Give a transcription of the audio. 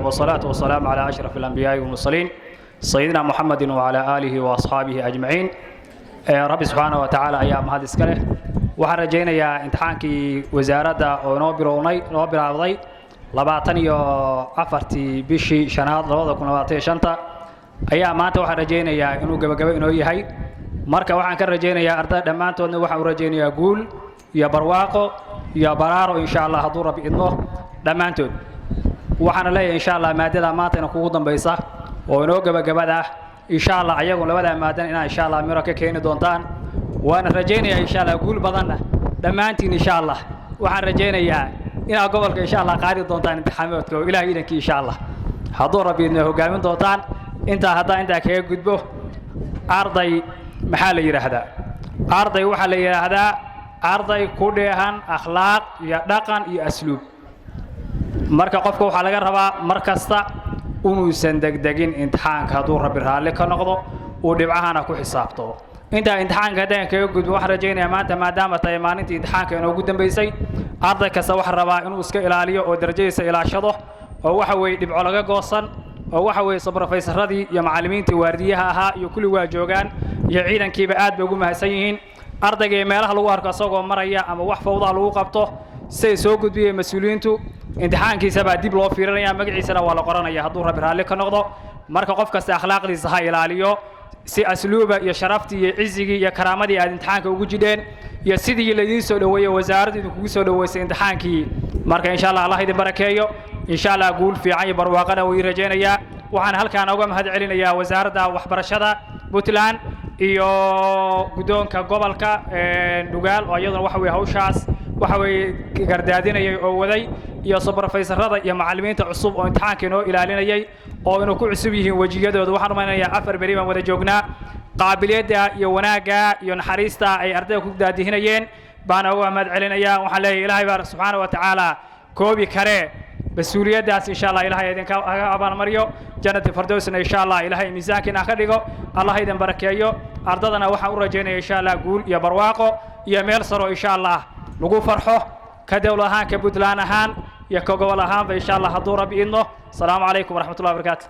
والصلاة والسلام على أشرف الأنبياء والمرسلين سيدنا محمد وعلى آله وأصحابه أجمعين. Rabbi subxaana wa tacaala ayaa mahad iska leh. Waxaan rajaynayaa imtixaankii wasaaradda oo inoo bilownay, noo bilaabday 24-tii bishii shanaad 2025-ta, ayaa maanta waxaan rajaynayaa inuu gebagabo inoo yahay. Marka waxaan ka rajaynayaa ardayda dhammaantoodna, waxaan u rajaynayaa guul iyo barwaaqo iyo baraaro, insha Allah, hadduu Rabbi idmo. Dhammaantood waxaana leeyahay, insha Allah, maadada maanta ina kugu dambaysa oo inoo gebagabada ah, insha Allah, ayagu labadaa maadana inaa insha Allah miro ka keeni doontaan waana rajaynayaa, insha Allah, guul badanna dhammaantiin. Insha Allah waxaan rajaynayaa inaad gobolka, insha Allah, qaadi doontaan imtixaamaadka oo Ilahay idankii, insha Allah, hadduu Rabbi idna hogaamin doontaan. Intaa haddaan intaa kaga gudbo, arday maxaa la yidhaahdaa? Arday waxaa la yidhaahdaa arday ku dheehan akhlaaq iyo dhaqan iyo asluub. Marka qofka waxaa laga rabaa mar kasta inuusan degdegin imtixaanka, hadduu Rabbi raalli ka noqdo, uu dhibcahana ku xisaabto. Intaa imtixaanka haddaan kaga gudbo, waxaan rajaynayaa maanta, maadaama tahay maalintii imtixaanka inoogu dambaysay, arday kasta waxaa rabaa inuu iska ilaaliyo oo darajadiisa ilaashado, oo waxa weeye dhibco laga goosan, oo waxa weeye sobrofaysaradii iyo macallimiintii waardiyaha ahaa iyo kulli waa joogaan, iyo ciidankiiba aad bay ugu mahadsan yihiin. Ardayga meelaha lagu arko isagoo maraya ama wax fawdaa lagu qabto, siay soo gudbiyeen mas-uuliyiintu, imtixaankiisa baa dib loo fiirinaya, magaciisana waa la qoranaya, hadduu Rabbi raalli ka noqdo. Marka qof kasta akhlaaqdiisa ha ilaaliyo, si asluuba iyo sharaftii iyo cizigii iyo karaamadii aad imtixaanka ugu jidheen iyo sidii laydiin soo dhoweeyey, wasaaraddu idinkugu soo dhoweysay imtixaankii. Marka insha Allah, Allah idin barakeeyo. Insha Allah guul fiican iyo barwaaqana wuu ii rajaynayaa. Waxaan halkaan uga mahad celinayaa Wasaaradda Waxbarashada Puntland iyo guddoonka gobolka Dhugaal, oo iyaduna waxa weye hawshaas waxa weeye gardaadinayay oo waday, iyo sobrofeysarada iyo macallimiinta cusub oo imtixaanka inoo ilaalinayay, oo inuu ku cusub yihiin wejiyadooda. Waxaan rumaynayaa 4 beri baan wada joognaa. Qaabiliyadda iyo wanaagga iyo naxariista ay ardayda ku daadihinayeen baan uga mahad celinayaa. Waxaan leeyahay, Ilaahay baa subxaana wa tacaala koobi karee mas-uuliyaddaas. Insha Allah Ilahay idinka aga abaalmaryo jannati fardowsna, insha Allah Ilahay miisaankiina ka dhigo. Allah idin barakeeyo. Ardadana waxaan u rajaynaya, insha Allah, guul iyo barwaaqo iyo meel saro, insha Allah, lagu farxo, ka dowlad ahaan, ka Puntland ahaan iyo ka gobol ahaanba, insha Allah, hadduu Rabbi idmo. Asalaamu calaykum waraxmatullahi wabarakaatu.